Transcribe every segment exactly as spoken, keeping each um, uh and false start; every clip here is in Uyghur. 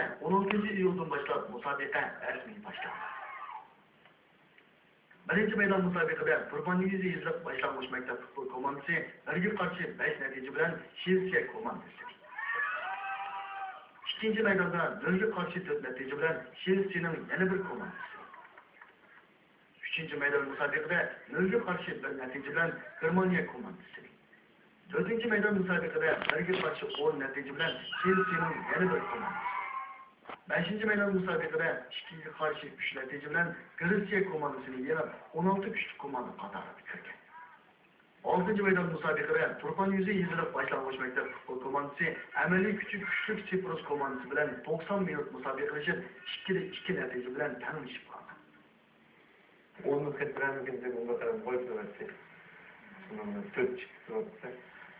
ئون ئالتىنچى ئىيۇلدىن باشلاپ مۇسابىقە رەسمىي باشلاندى. بىرىنچى مەيدان مۇسابىقىدە تۇرپان يېزىسى يېزىلىق باشلانغۇچ مەكتەپ پۇتبول كوماندىسى بىرگە قارشى بەش نەتىجە بىلەن شىۋېتسىيە كوماندىسى. ئىككىنچى مەيداندا نۆلگە قارشى تۆت نەتىجە بىلەن شىۋېتسىيەنىڭ يەنە بىر كوماندىسى. ئۈچىنچى مەيدان مۇسابىقىدە نۆلگە قارشى بىر نەتىجە بىلەن گېرمانىيە كوماندىسى. تۆتىنچى مەيدان مۇسابىقىدە بىرگە قارشى ئون نەتىجە بىلەن شىۋېتسىيەنىڭ يەنە بىر كوماندىسى. بەشىنچى مەيدان مۇسابىقىدە ئىككىگە قارشى ئۈچ نەتىجە بىلەن گرېتسىيە كوماندىسىنى يېڭىپ، ئون ئالتە كۈچلۈك كوماندا قاتارىغا كىرگەن. ئالتىنچى مەيدان مۇسابىقىدە تۇرپان يۈزى يېزىلىق باشلانغۇچ مەكتەپ پۇتبول كوماندىسى ئەمەلىي كۈچى كۈچلۈك سىپرۇس كوماندىسى بىلەن توقسان مىنۇت مۇسابىقىلىشىپ، ئىككىدە ئىككى نەتىجە بىلەن تەڭلىشىپ قالغان. ئۇنىڭ خېتىرەمىكىن دەپ ئۇنىڭغا قاراپ قويۇپ بېرەتتى. شۇنىڭ بىلەن تۆت چىقىپ تۇراتتى.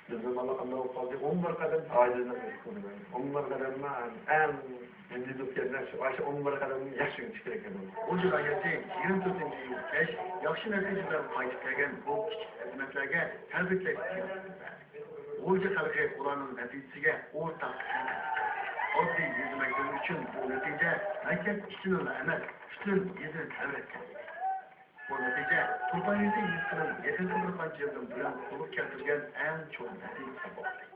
بىزنىڭ بالا قانداق بولۇپ قالدى؟ ئون بىر قەدەم ئائىلىنىڭ ئۆيىگە. ئون بىر قەدەممۇ ئەڭ مىللىي دۇكانلار شۇ، ئاشۇ ئون بىر قەدەمنى ياخشى ئۆگىنىش كېرەك ئەمەسمۇ؟ غوجىنايەتى يىگىرمە تۆتىنچى ئىيۇل كەچ ياخشى نەتىجە بىلەن قايتىپ كەلگەن بۇ كىچىك ئەزىمەتلەرگە تەبرىكلەش زىيارىتىنى بەردى. غۇلجا خەلقى ئۇلارنىڭ نەتىجىسىگە ئورتاق سەمىمىي. ئاددىي يېزا مەكتىپى ئۈچۈن بۇ نەتىجە مەكتەپ ئىچىنىلا ئەمەس، پۈتۈن يېزىنى تەۋرەتكەن. بۇ نەتىجە تۇرپان يېزىسىنىڭ يېقىنقى بىر قانچە يىلدىن بۇيان قولغا كەلتۈرگەن ئەڭ چوڭ نەتىجىسى بولدى.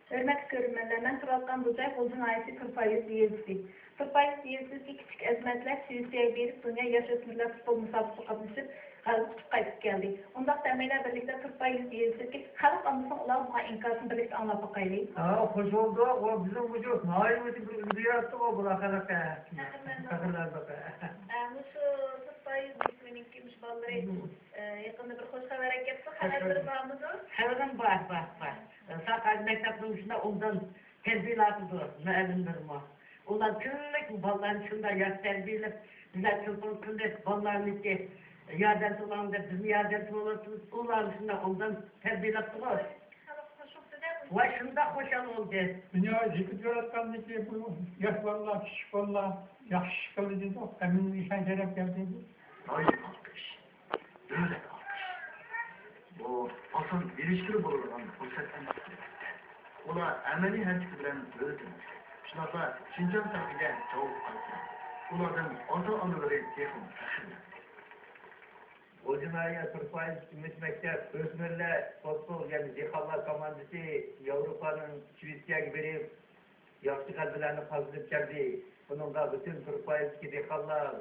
ھۆرمەتلىك كۆرۈرمەنلەر، مەن تۇرۇۋاتقان بۇ جاي غۇلجا ناھىيەسى تۇرپان يېزىسى. تۇرپان يېزىسىدىكى كىچىك ئەزىمەتلەر شىۋېتسىيەگە بېرىپ، دۇنيا ياش ئۆسمۈرلەر پۇتبول مۇسابىقىسىغا قاتنىشىپ، غەلىبە قېلىپ قايتىپ كەلدى. ئۇنداق دەمەيلى، بىرلىكتە تۇرپان يېزىسىدىكى خەلق ئاممىسىنىڭ ئۇلارغا بولغان ئىنكاسىنى بىرلىكتە ئاڭلاپ باقايلى. ھا، خوش بولدۇق. ۋا، بىزنىڭ مۇشۇ ناھىيەمىزدە بىر ئۈلگە ياراتتۇق، ۋا، بۇلار خەلققە. پەخىرلەندۇق. پەخىرلەندۇق. ئە، مۇشۇ تۇرپان يېزىسىنىڭكى مۇشۇ بالىلىرى، ئە، يېقىندا بىر خوش خەۋەر ئەكەپتۇ. خەۋەرلىرى بارمىدۇ؟ خەۋىرىم بار، بار، بار. ساقايمەكتەپنىڭ شۇنداق ئوبدان تەربىيەلەپ تۇرىدۇ، مۇئەللىملىرىمۇ. ئۇلار كۈنلۈك بالىلارنى شۇنداق ياخشى تەربىيەلەپ، بىزلەر تېلېفون قىلىپ، بالىلارنىڭكى ياردەمچى بولۇڭ دەپ، بىزنى ياردەمچى بولۇۋاتىمىز. ئۇلارنى شۇنداق ئوبدان تەربىيەلەپ تۇرۇڭ. ۋاي، شۇنداق خۇشال بولدى. دۇنيا يېتىپ بېرىۋاتقاندىكى بۇ ياش بالىلار، كىچىك بالىلار ياخشى ئىش قىلدى دېدۇق. ھەممىمىزگە شان شەرەپ كەلدى. دائىم ئالقىش. دۆلەت ئالقىشى. بۇ ئاسان ئېرىشكىلى بولىدىغان پۇرسەت ئەمەس، ئەلۋەتتە. ئۇلار ئەمەلىي ھەرىكىتى بىلەن دۆلىتىمىزگە، شۇنداقلا شىنجاڭ خەلقىگە جاۋاب قايتۇردى. ئۇلاردىن ئاتا-ئانىلىرى تېخىمۇ پەخىرلەندى. غۇلجا ناھىيە تۇرپان ئۈمىد مەكتەپ ئۆسمۈرلەر پۇتبول، يەنى دېھقانلار كوماندىسى ياۋروپانىڭ شىۋېتسىيەگە بېرىپ، ياخشى غەلىبىلەرنى قازىنىپ كەلدى. بۇنىڭغا پۈتۈن تۇرپايدىكى دېھقانلار،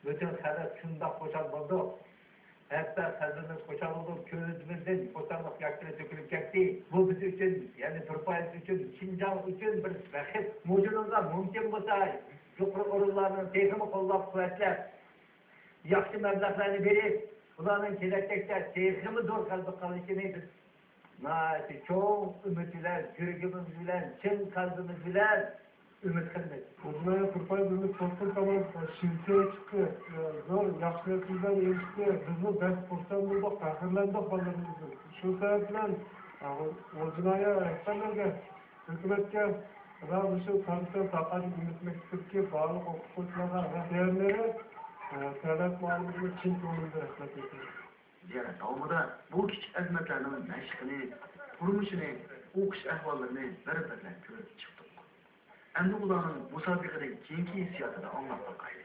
پۈتۈن خەلق شۇنداق خۇشال بولدۇق. ھەتتا قەلبىمىز خۇشال بولۇپ، كۆزىمىزدىن خۇشاللىق ياشلىرى تۆكۈلۈپ كەتتى. بۇ بىز ئۈچۈن، يەنى تۇرپايىمىز ئۈچۈن، شىنجاڭ ئۈچۈن بىر بەخت. مۇشۇنىڭغا مۇمكىن بولسا، يۇقىرى ئورۇنلارنىڭ تېخىمۇ قوللاپ-قۇۋۋەتلەپ، ياخشى مەبلەغلەرنى بېرىپ، بۇلارنىڭ كېلەچەكتە تېخىمۇ زور غەلىبە قازىنىشىنى بىز ناھايىتى چوڭ ئۈمىد بىلەن، يۈرىكىمىز بىلەن، چىن قەلبىمىز بىلەن ئۈمىد قىلىمىز. بۇ جايدا تۇرپان بىرلىك پۇتبول كوماندىسى شىۋېتسىيەگە چىقتى. زور ياخشى نەتىجىلەرگە ئېرىشتى. بىزمۇ بەك خۇرسەن بولدۇق، پەخىرلەندۇق بالىلىرىمىزدىن. شۇ سەۋەب بىلەن، ئە، غۇلجا ناھىيە رەھبەرلىرىگە، ھۆكۈمەتكە ۋە مۇشۇ كومىتېتنىڭ ساقايدىن ئۈمىد مەكتىپىدىكى بارلىق ئوقۇتقۇچىلارغا ۋە رەھبەرلىرى، ئە، تەربىيەت مۇئەللىملىرىگە چىن كۆڭلۈمدىن رەھمەت ئېيتىمەن. زىيارەت داۋامىدا بۇ كىچىك ئەزىمەتلەرنىڭ مەشىقىنى، تۇرمۇشىنى، ئوقۇش ئەھۋاللىرىنى بىر-بىرلەپ كۆرۈپ چىقتۇق. ئەمدى ئۇلارنىڭ مۇسابىقىدىن كېيىنكى ھېسسىياتىنى ئاڭلاپ باقايلى.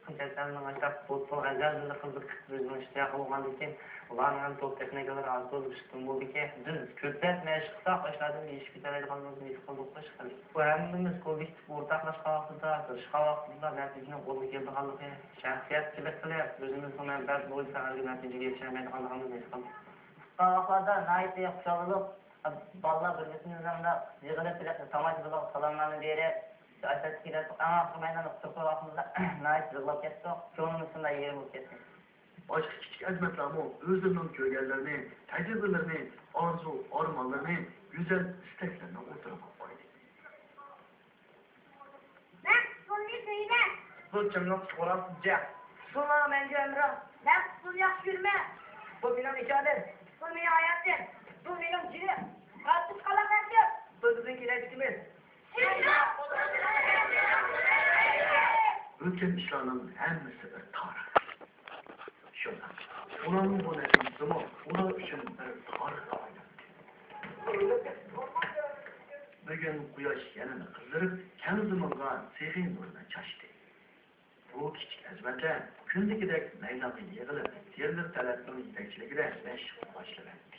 قانچە ئەسلەمنىڭ ئاشۇنداق پۇتبولغا ئەزەلدىنلا قىزىقىپ، ئۆزىنىڭ ئىشتىياقى بولغاندىكىن، ئۇلارنىڭ ھەم توپ تېخنىكىلىرى ئاز بولۇپ ئۈستۈن بولدىكى، بىز كۆپرەك مەشىق قىلساق، ئاشۇلاردىن ئېشىپ كېتەلەيدىغانلىقىمىزنى ھېس قىلدۇق، ئىشقىلىپ. بۇ ھەممىمىز كوللېكتىپ ئورتاقلاشقان ۋاقتىدا، تىرىشقان ۋاقتىدا نەتىجىنىڭ قولغا كېلىدىغانلىقى، شەخسىيەتچىلىك قىلىپ، ئۆزىمىزنىڭ مەنپەئەت بويىچە ھەرگىز نەتىجىگە ئېرىشەلمەيدىغانلىقىمىزنى ھېس قىلدۇق. قىسقا ۋاقىتلاردا ناھايىتى خۇشال بولۇپ، بالىلار بىر-بىرسىنى بىلەن يىغىلىپ، تاماشىبىنلارغا سالاملارنى بېرىپ، ئاشۇ ئەتىگە ئەڭ ئاخىرقى مەيداندا ئۇتتۇرۇپ قويغان ۋاقتىمىزدا ناھايىتى يىغلاپ كەتتۇق. كۆڭلىمىز شۇنداق يېرىم بولۇپ كەتتى. باشقا كىچىك ئەزىمەتلەرمۇ ئۆزلىرىنىڭ كۆرگەنلىرىنى، تەجرىبىلىرىنى، ئارزۇ-ئارمانلىرىنى، گۈزەل ئىستەكلىرىنى ئوتتۇرىغا قويدى. مەن پۇتبولنى سۆيىمەن. پۇتبول كىمنىڭ پۇتى قورال سىزچە؟ پۇتبول ماڭا مەڭگۈ ھەمراھ. مەن پۇتبولنى ياخشى كۆرىمەن. پۇتبول مېنىڭ ئىجادىم. پۇتبول مېنىڭ ھاياتىم. پۇتبول مېنىڭ جېنىم. قاتتىق قالاق نەرسە. پۇتبول بىزنىڭ كېلەچىكىمىز. ئۆتكەن ئىشلارنىڭ ھەممىسى بىر تارىخ. شۇنداق. ئۇلارنىڭ بۇ نەتىجىسىمۇ ئۇلار ئۈچۈن بىر تارىخقا ئايلاندى. بۈگۈن قۇياش يەنىلا قىزىرىپ، كەڭ زېمىنغا سېخىي نۇرىنى چاچتى. بۇ كىچىك ئەزىمەتلەر كۈندىكىدەك مەيدانغا يىغىلىپ، تېرىلىپ تەلەتنىڭ يېتەكچىلىكىدە مەشىققە باشلىۋەتتى.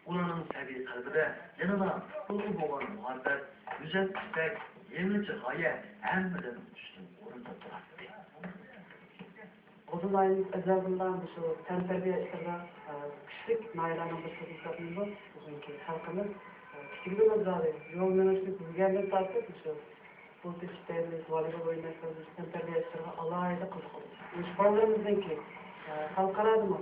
ئۇلارنىڭ سەبىي قەلبىدە يەنىلا پۇتبولغا بولغان مۇھەببەت، گۈزەل ئىستەك، يېڭىچە غايە ھەممىدىن ئۈستۈن ئورۇندا تۇراتتى. غوزا ناھىيەمىز ئەزەلدىنلا مۇشۇ تەنتەربىيە ئىشلىرىدا، ئە، كۈچلۈك ناھىيەلەرنىڭ بىرسى ھېسابلىنىدۇ. بىزنىڭكى خەلقىمىز، ئە، كىچىكىدىن زادى يول مېڭىشنى بىلگەندىن تارتىپ مۇشۇ پۇل تېپىش دەيمىز، ۋالىبول ئويناش دەيمىز، تەنتەربىيە ئىشلىرىغا ئالاھىدە قىزىقىدۇ. مۇشۇ بالىلىرىمىزنىڭكى، ئە، خەلقئارادىمۇ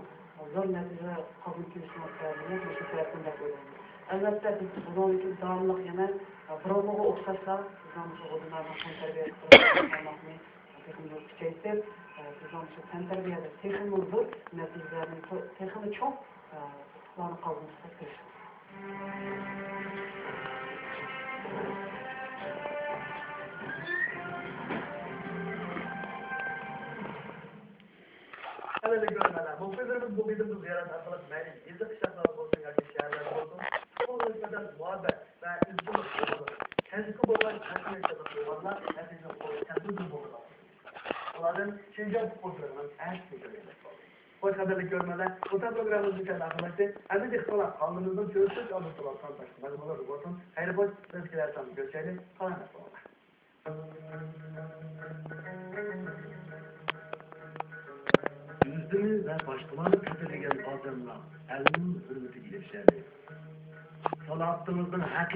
زور نەتىجە قازىنىپ كېلىشىنىڭ سەۋەبىنى مۇشۇ سەۋەبتىن دەپ ئويلايمەن. ئەلۋەتتە، بىز بۇنىڭدىن كېيىن داۋاملىق يەنە، ئە، بۇرۇنقىغا ئوخشاشلا بىزنىڭ مۇشۇ غوزا ناھىيەمىزنىڭ تەنتەربىيە قىلىش تارماقنى تېخىمۇ كۈچەيتىپ، بىزنىڭ مۇشۇ تەنتەربىيەدە تېخىمۇ زور نەتىجىلەرنى، تېخىمۇ چوڭ ئۇتۇقلارنى قازىنىشقا تىرىشىمىز. قەدىرلىك كۆرۈرمەنلەر، مۇخبىرلىرىمىز بۇ قېتىمقى زىيارەت ئارقىلىق مەيلى يېزا، قىشلاقلاردا بولسۇن ياكى شەھەرلەردە بولسۇن، پۇتبولغا نىسبەتەن مۇھەببەت ۋە ئىزچىللىق، كەسىپكە بولغان قەتئىيچىلىق بولغانلار نەتىجىنى قولغا كەلتۈرگىلى بولىدۇ. ئۇلاردىن شىنجاڭ پۇتبول فرىقىنىڭ ئەتىسىنى كۆرگەندەك بولدى. خوش، قەدىرلىك كۆرۈرمەنلەر، بۇ پروگراممىمىز بىر ئاخىرلاشتى. ئەمدى دىققىتىڭلار قانىلىمىزنىڭ كۆرسىتىش ئالدىدا تۇرۇۋاتقان باشقا مەزمۇنلاردا بولسۇن. خەير خوش، بىز كېلەر ساندا كۆرۈشەيلى. سالامەت بولۇڭلار. ئۆزىمىز ۋە باشقىلارنى قەدىرلىگەن ئادەملەر ئەلنىڭ ھۆرمىتىگە ئېرىشەلەيدۇ. سالاھىدىنىڭ ھەقىقىي